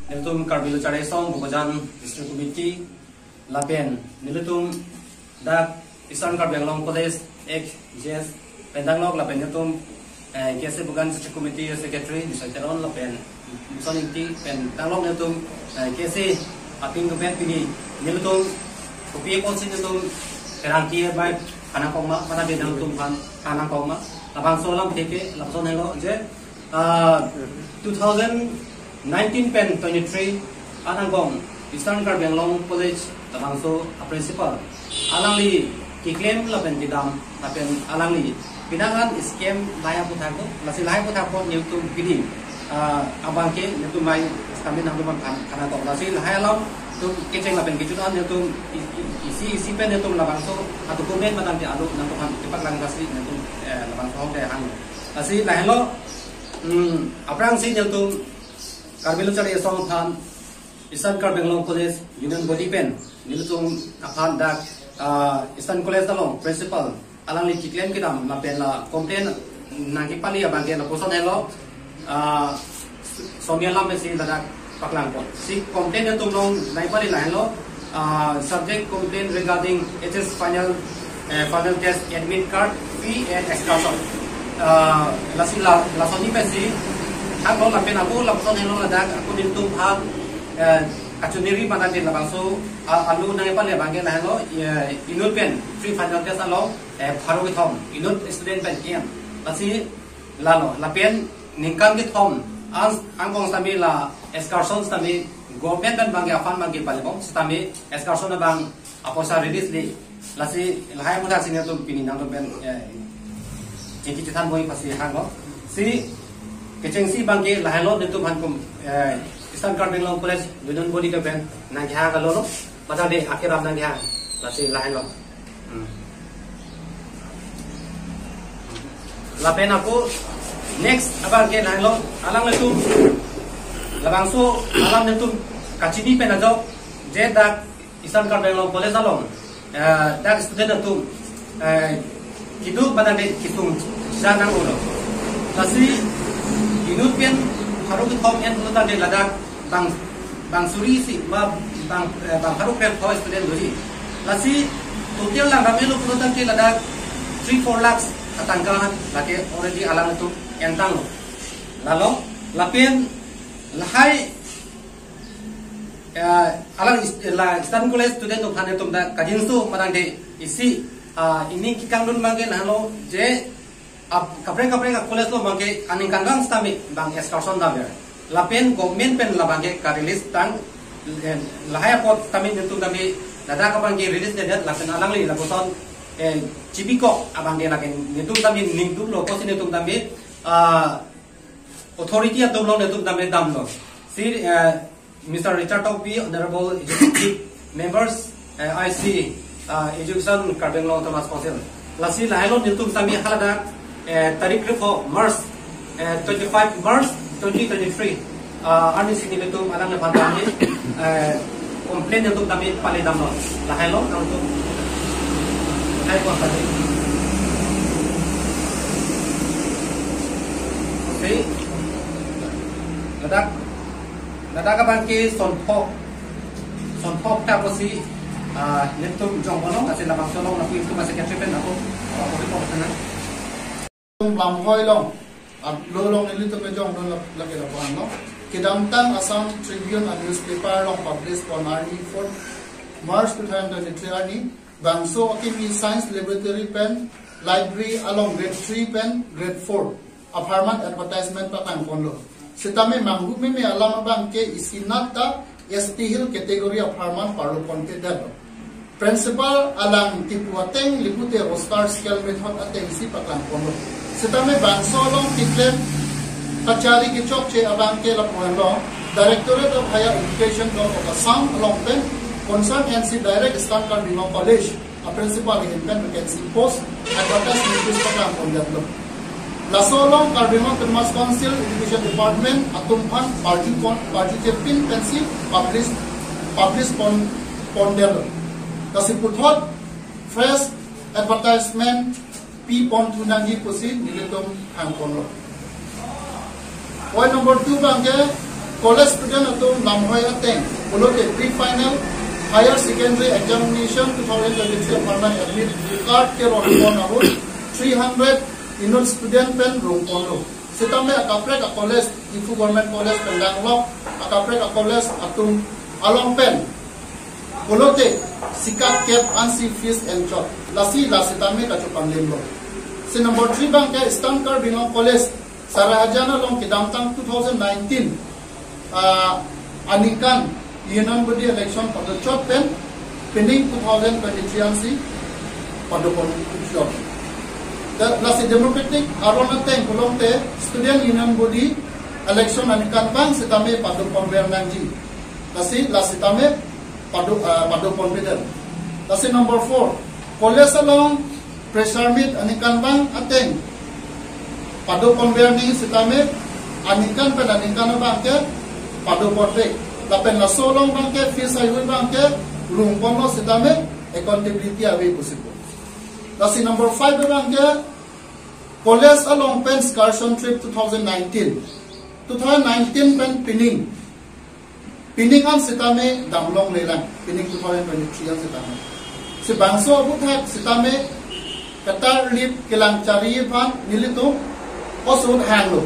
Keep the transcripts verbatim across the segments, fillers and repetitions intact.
Nelitum Karbi Lo Charli Asong Bokajan District Committee lapen nelitum dak Eastern Karbi Anglong College ex J S pen danglok lapen nelitum, eh, K S A Bokajan District Committee Secretary Bisoi Teron lapen Mission Ingti pen danglok nelitum, eh, K S A apin kepen pini nelitum kopi apotsi nelitum kerang ki mai kana kongma mana de nelitum pan kana kongma labangso alam theke lapuson helo je, ah, two thousand nineteen pen twenty-three anangkong Eastern Karbi Anglong College labangso a principal alangli keklem lapen kedam lapen alangli pinangan scam lahai aphuthak do, lasi lahai aphuthak apot nelitum pini, ah, abangke nelitum mai kami nangtum pan kana kong, lasi lahai alam atum kecheng lapen kejut an nelitum i- i- isi isi pen nelitum labangso a document matang ke alu nangtum pan kepaklang, lasi nelitum, eh, labangso hong ke hang. Lasi lahelo, hmm, aphrangsi nelitum Karbi Lo Charli Asong aphan Eastern Karbi Anglong College Union Body pen nelitum aphan dak, ah, Eastern College along principal alangli keklem kedam lapen la complain nangkepali abangke lapuson helo, ah, Somi alam si ladak paklang pon. Si complain atum along nangpali lahenlo, ah, subject complaint regarding H S final, eh, final test admit card fee and excursion. Ah, lasi la lason ni pensi hak lo lapen ako lapuson helo ladak ako nelitum hak, eh, kachuniri mana din labangso, ah, alu nangpali abangke lahenlo, eh, inut pen pre final test along, eh, pharo kethom inut student pen kian. Lasi lalo lapen ningkan kethom ang angkong sitame la excursion sitame government pen abangke aphan abangke palibom sitame excursion abang apoisa release le, lasi lahai aphuthak si nelitum pini nangtum pen, eh, ingki chethan boi pasi hanglo. Si kechengsi abangke lahelo nelitum aphan kum, eh, Eastern Karbi Anglong College Union Body ke pen nangkehang kalolo, matang de akeram nangkehang, lasi lahelo. Hmm. Lapen ako next abangke lahelo, alanglitum labangso alam nelitum kachini pen ajok je dak Eastern Karbi Anglong College along, eh, dak student atum, eh, keduk matang de kesung ja nang ulo. Lasi inut pen pharo kethom en pulo tangte ladak bang bang suri isi ma bang, eh, bang pharo krepho student doji. Lasi total lang ramelo pulo tangte ladak three four lakhs atangka lake already alanglitum entanglo. Lalo lapen lahai, eh, alang is- la Eastern College student atum aphan nelitum dak kajinso matang de isi, ah, ini kekangdun abangke lahelo je ap- kaprek kaprek a college along abangke aningkanvang sitame bang excursion damver. Lapen government pen labangke ka release tang, eh, lahai apot sitame nelitum sitame ladak abangke release ledet lapen alangli lapuson, eh, chibikok abangke lake nelitum sitame ningduklo, kosi nelitum sitame, ah, authority atum along nelitum sitame damlo. Si, eh, Mister Richard Tokbi, Honorable Executive Members, eh, I C, ah, Education Karbi Anglong Autonomous Council. Lasi lahelo nelitum sitame haladak, eh, tarik krepho March, eh, twenty-five March twenty twenty-three. Ah, arnisi nelitum alangliphan sitame, eh, complain nelitum sitame pali damlo. Lahelo nangtum. Hai ko tadi. Oke. Ladak Ladak abangke sonthok, sonthok ta pusi, ah, nelitum jong bono, asin labangso along lapu itum a secretary pen ako, ako report kana. Lamhoi along, ah, lo along nelitum jong bono lake lapu ano. Kedamtang Assam Tribune a newspaper along publish pon arni fourth March two thousand twenty-three arni, bangso akimi science laboratory pen library along grade three pen grade four apharman advertisement patang ponlo. Sitame manghu meme alam abangke isinat ta S T Hill category apharman parlo ponpe detlo. Principal alang kipu ateng lipute roster scale method ateng si paklang ponlo. Sitame bangso along keklem kachari kechokche abangke lapu-an lo, Directorate of Higher Education of Assam along pen concern N C direct Eastern Karbi Anglong College a principal ahin pen vacancy post advertise notice paklang pondetlo. Laso along Karbi Anglong Autonomous Council Education Department atum aphan parju pon, parju chepin pensi publish, publish pon, pondetlo. Lasi puthot fresh advertisement pi pon thu nangji pusi nelitum hang ponlo. Point number two abangke College student atum lamhoi ateng pulote pre-final higher secondary examination two thousand twenty-three apharman admit card kerongpon ahut three hundred inut student pen rongponlo. Sitame akaprek a-college, Diphu Government College pen danglok akaprek a-college atum along pen pulote sika kep ansi fees enchot. Lasi la sitame kachopanglenglo. Si number three abangke Eastern Karbi Anglong College Sarahajan along kedamtang two thousand nineteen, ah, aningkan Union Body election padochot pen pining two thousand twenty-three ansi padoponchot. Da-, lasi democratic aron ateng pulote Student Union Body election aningkan abang sitame padoponver nangji. Lasi la sitame pado, ah, padoponpedetlo. Lasi number four, college along pressure meet aningkan abang ateng padoponver nangji sitame aningkan pen aningkan abangke padoponpe. Lapen laso along abangke fees haihui abangke rongponlo sitame accountability ave pusi pu. Lasi number five abangke college along pen excursion trip two thousand nineteen. Two thousand nineteen pen pining, pining an sitame damlonglelang, pining two thousand twenty-three an sitame. Si bangso aputhak sitame Qatar Relief kelang chari aphan nelitum hosot hanglo.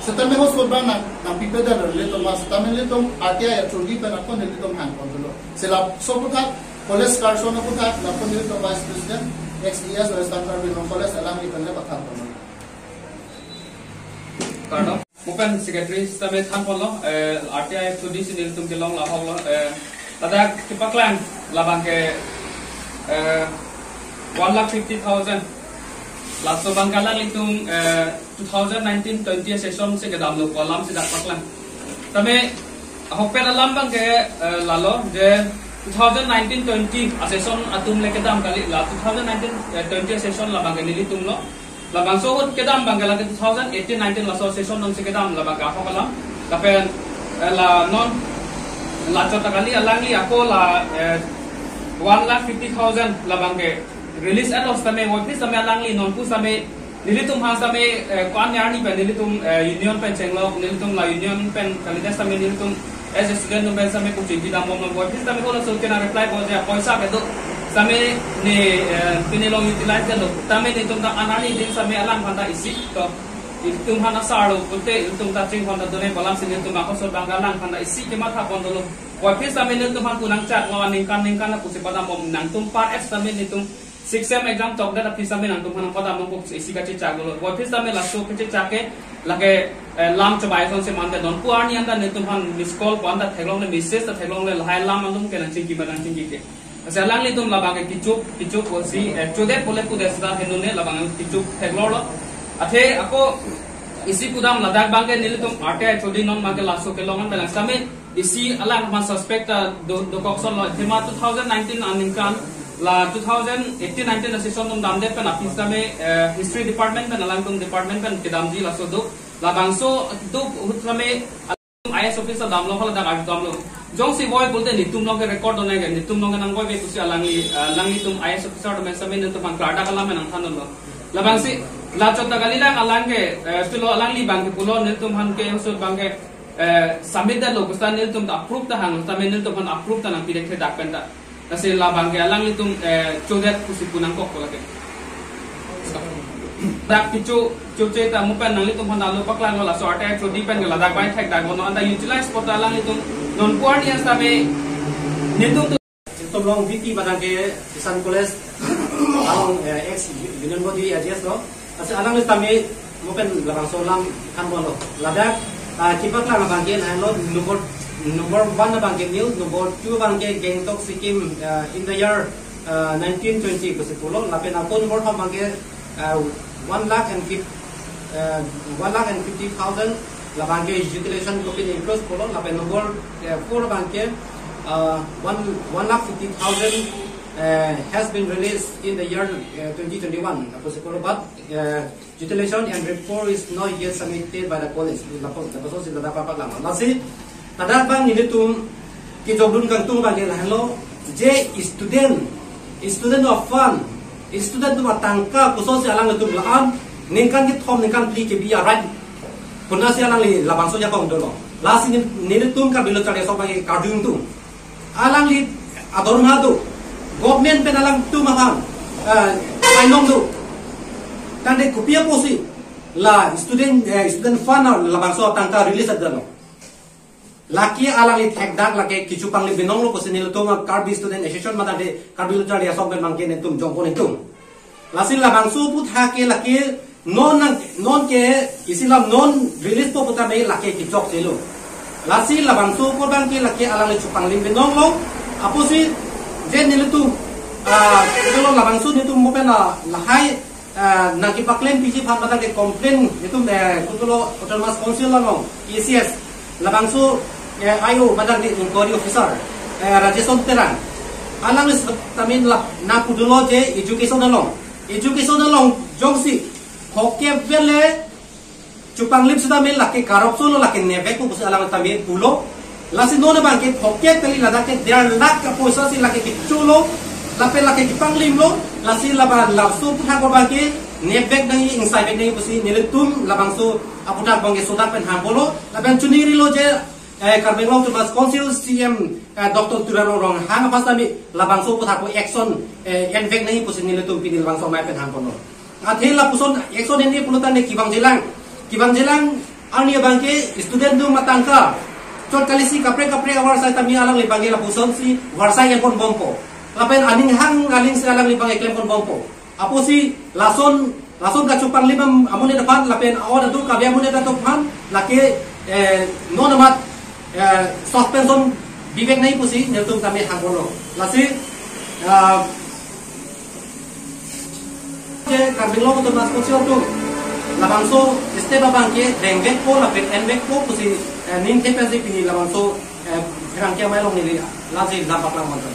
Sitame hosot abang nang, nangpipedetlo nelitum, sitame nelitum R T I athrough pen ako nelitum hangponlo. Si laso aputhak college excursion aputhak lapu nelitum Vice President, ex E S Western Karbi Anglong College, alangli pen le pathanponlo. Kardom. Mo pen secretary sitame thanponlo, eh, R T I athrough si nelitum kelong lahoklo, eh, ladak kepaklang labangke, eh, one lakh fifty thousand. Laso abangke alanglitum, eh, two thousand nineteen twenty session si kedamlo pu alam si dak paklang. Tame ahokpet alam abangke, eh, lalo je two thousand nineteen twenty a-session atum le kedam kali, la two thousand nineteen, eh, twenty session labangke nelitumlo. Labangso ahut kedam abangke lake two thousand eighteen nineteen laso session along si kedam labangke ahok alam. Lapen, eh, la non lachot ta kali alangli ako la, eh, one lakh fifty thousand labangke release etlo sitame, voiphit sitame alangli nonpu sitame nelitum aphan sitame, eh, ko-an arni pen nelitum, eh, union pen chenglok, nelitum la union pen kalidet sitame nelitum as a student atum pen sitame kuchi bidam bomlo, voiphit sitame halaso ke nang reply po je poisa kedo sitame ne, eh, pini along utilize kedo. Sitame nelitum ta an arni din sitame alangphan ta isi to, ilitum aphan asarlo pulote ilitum ta chinghon ta done pu alam si nelitum ako sot abangke alangphan ta isi kemathaponlo. Voiphit sitame nelitum aphan kunang chat ngo aningkan ningkan lapusi padam bom, nangtum par es sitame nelitum six sem exam tokdet aphi sitame nangtum aphan padam bom pusi isi kachechaklo. Voiphit sitame laso kachechak ke lake, eh, lam chobei asonsi mante, nonpu arni anta nelitum aphan miss call pu anta theklongle, message ta theklongle, lahai lam alum ke nangchingki ma nangchingki ke. Lasi alanglitum labangke kecho, kecho pusi, eh, chodet pule pudet sita henune labang kecho theklonglo. Athe ako isi pudam ladak abangke nelitum R T I athrough non abangke laso kelong an belang sitame isi alangphan suspect ta do, dokok sonlo. Athema two thousand nineteen aningkan la two thousand eighteen nineteen a-session atum damdet pen aphi sitame, eh, history department pen alangtum department pen kedamji laso do. Labangso do ahut sitame I A S officer damlo, haladak arju damlo. Jongsi voi pulote nelitum along ke record do nang ke, nelitum along ke nangvoive pusi alangli, eh, alanglitum I A S officer atum sitame nelitum aphan klardak alam nangthanlo. Labangsi lachot ta kalilang alang ke, eh, pulo alangli abangke pulo nelitum aphan ke hosot abangke, eh, submit detlo, pusita nelitum ta approve ta hang, sitame nelitum aphan approve ta nangpidet ke dak pen ta. Lasi labangke alanglitum, eh, chodet pusi pu nangkok pu lake. Dak kecho, choche ta mo pen nanglitum aphan alo paklanglo, laso R T I athrough pen ke ladak bai thekdaklo, non anta utilize po ta alanglitum nonpu arni an sitame nelitum Itum along V P abangke Kisan College along, eh, ex Union Body A G S lo. Lasi alangli sitame mo pen labangso alam thanponlo. Ladak, ah, kepaklang abangke lahenlo, number, number one abangke new, number two abangke Gangtok Sikkim, ah, in the year, ah, nineteen twenty pusi pulo. Lapen ako number half abangke, ah, one lakh and fifty, ah, one lakh and fifty thousand labangke utilization kopin increase pulo. Lapen number, ah, four abangke, ah, one, one lakh fifty thousand, ah, has been released in the year, ah, twenty twenty-one pusi pulo. But, ah, utilization and report is not yet submitted by the college. Lapu, lapuson si ladak papaklang. Lasi, ladak abang nelitum kejokdun kangtung abangke lahenlo, je student, student atum aphan, student atum atangka, kosonsi alanglitum la-an ningkan kethom ningkan phli kebi a-right pu nangsi alangli labangso ajakong dolo. Lasi nelitum Karbi Lo Charli Asong abangke karjudun atum, alangli adorma do, government pen alangtum aphan, eh, painong do. Tangte kopi apotsi la student, eh, student fund labangso tangka release-et damlo? Lake alangli thekdak lake kecho panglim binong lo pusi nelitum Karbi Student Association mate Karbi Lo Charli Asong pen abangke nelitum jongpon nelitum. Lasi labangso aphuthak ke lake non nang, non ke isi alam non release-po pu tame lake kechokche lo. Lasi labangso apor abangke lake alangli chopanglim binong lo. Apotsi je nelitum, ah, kutlo labangso nelitum mo pen, ah, lahai, ah, nangkepaklem piji aphan mate complain nelitum, eh, kutlo Autonomous Council along A C S labangso, eh, I O mate inquiry officer, eh, Rajeson Terang, alangli setame la nangpudunlo je education along, education along jongsi phongkep vele chopanglim sitame lake corruption lo, lake nepvekpo pusi alang tame pulo. Lasi non abangke phongkep kali, ladak ke der lakh apoisa si lake kecholo, lapen lake kepanglimlo. Lasi laba labangso aphuthak abangke nepvek nangji, ingsaivek nangji pusi nelitum labangso aphuthak abangke sodak pen hangponlo. Lapen choningri lo je, eh, Karbi Anglong Autonomous Council C E M, eh, Doctor Tuliram Ronghang aphan tame labangso aphuthak apo action, eh, envek nangji pusi nelitum pini labangso amei pen hangponlo. Athe lapuson action enji pulo tangte kevangjilang, kevangjilang arni abangke student atum atangka chot kali si kaprek kaprek avarsai tame alangli abangke lapusonsi varsai enpon bompo. Lapen aning hang aling si alangli abangke klemponbompo. Apotsi lason, lason kachopanglim am-, amonit aphan lapen a-ot adur kabe amonit atum aphan lake, eh, non amat, eh, suspension bivek nangji pusi nelitum tame hangponlo. Lasi, ah, je Karbi Anglong Autonomous Council atum labangso step abangke dengvekpo lapen envekpo pusi, eh, ningthe pensi pini labangso, eh, pherangke amei along neli lasi lam paklang ponpo.